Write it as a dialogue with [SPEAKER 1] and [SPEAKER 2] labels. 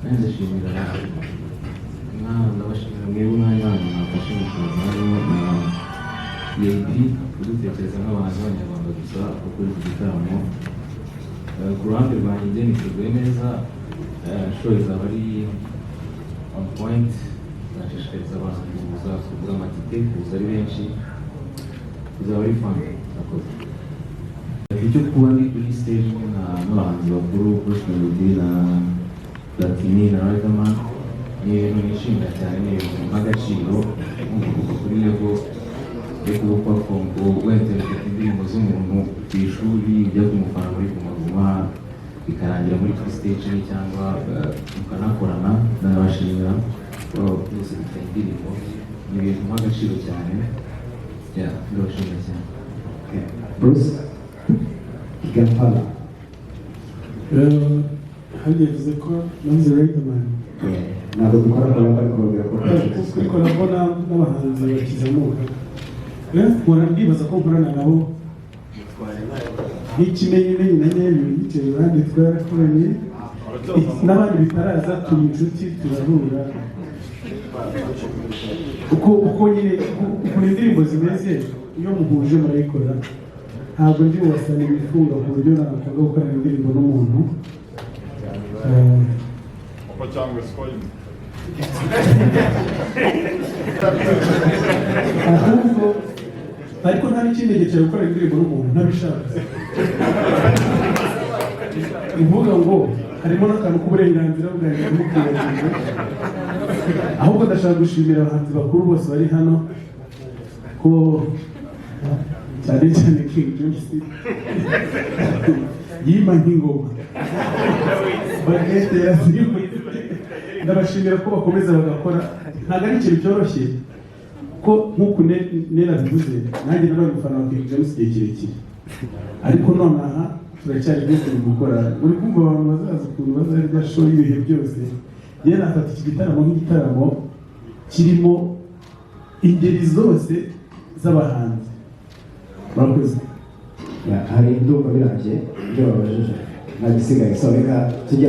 [SPEAKER 1] Nanjye ndashimira ndabashimira mwebwe umwanya wanyu mwafashe mukaza hano, na EAP kudutekereza nk'abahanzi b'Abanyarwanda gusa gukora iki gitaramo. Ku ruhande rwanjye, njye niteguye neza. Show izaba ari on point. Nashishikariza abantu kuza kugura amatike, kuza ari benshi, bizaba ari fun. Murakoze. Icyo kuba ndi kuri stage imwe n'abahanzi bakuru, Bruce Melody na Platini na Riderman, ni ibintu nishimira cyane, ni ibintu mpa agaciro nkumva kuva kuri level yo kuba perform, winterpreta indirimbo z'umuntu ku ishuri, ujya kumufana muri Guma Guma, bikarangira muri kuri stage imwe cyangwa mukanakorana. Ndanabashimira kuba byose bifite indirimbo, ni ibintu mpa agaciro cyane. Yeah, ndabashimira cyane.
[SPEAKER 2] Bruce Kigampala.
[SPEAKER 3] Hariya yavuze ko navuze Riderman.
[SPEAKER 2] Ntabwo dukora collab, ariko babwira ko
[SPEAKER 3] Kuri collabo n'abahanzi bakizamuka, mpora ndibaza ko nkorana nabo nk'ikimenyimenyi na nyewe yicaye iruhande, twarakoranye n'abandi bitaraza, turi inshuti, turahura uko nyine ukuntu indirimbo zimeze, iyo muhuje murayikora. Ntabwo ndi bubasana ibifunga ku buryo nakwanga gukorana indirimbo n'umuntu.
[SPEAKER 4] Papa cyangwa Swahili.
[SPEAKER 3] Ahubwo ariko nta n'ikindi gihe gukora indirimbo n'umuntu ntabishaka, uvuga ngo harimo n'akantu k'uburenganzira bwanjye, ntimukibagirwe. Ahubwo ndashaka gushimira abahanzi bakuru bose bari hano, ko cyane cyane King James yima nk'ingoma bagete yazimye. Ndabashimira ko bakomeza bagakora, ntabwo ari ikintu cyoroshye, ko nk'uku Nera bivuze, nanjye nabaye umufana wa King James igihe kirekire, ariko nonaha turacyari byose mu gukora. Uri kumva abantu bazaza ukuntu bazarya show y'ibihe byose. Yewe, nafata iki gitaramo nk'igitaramo kirimo ingeri zose z'abahanzi. Murakoze.
[SPEAKER 2] Yeah, hari, ndumva birangiye ibyo babajije, nta gisigaye, so reka tujye